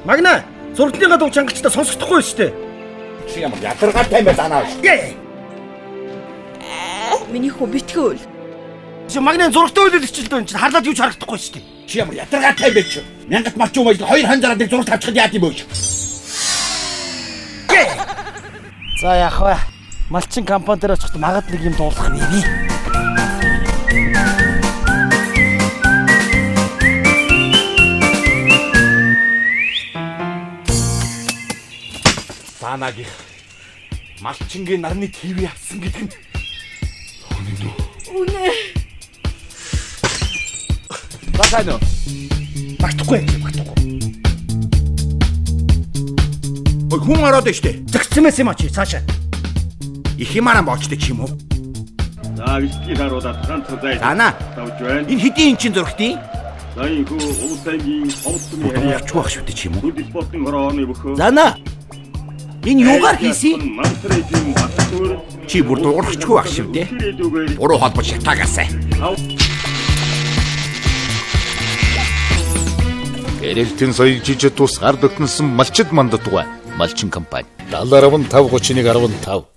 Магна, зургтныгаа дуу чангалчтай сонсохдохгүй шүү дээ. Чи ямар ядаргаатай юм бэ занаа. Миний хүү битгий үл. Чи Магны зургтай үлэл хичээлдээ энэ чинь харлаад юу ч харагдахгүй шүү дээ. Чи ямар ядаргаатай юм бэ чи? Мянгат малчин юм ажил хоёр хан зараад нэг зураг тавьчихад яад юм бэ? За яах вэ? Малчин компани дээр очиход магад нэг юм дуулах бий. Заанагийн малчингийн нарны ТV авсан гэдэг нь үнэн үү? Үнэ. За сайн уу? Магтахгүй магтахгүй. Ой хүн ороод байна штэ. Зөгцсөн байсан юм а чи цаашаа. Их юмараа боочтой ч юм уу? За бичлэгийг харуулаад ганц зай Заана. тавьж байна. Энэ хэдийн эн чин зурагтын? За энэ хүү Улс аймгийн Ховд түмний харьяа Дуурчгүй байх шүү дээ чи юм уу? Нүд спортын хорооны бөхөө. Заана. Энэ юугаар хийсэн? Мансрын Баттүр Чи бүр дуурахчгүй байх шүү дээ. Буруу холбож шатаагаасай. Гэрэлтэн соёл жижиг тус гар дотносон малчид мандатугай. Малчин компани. 70 15 31 15.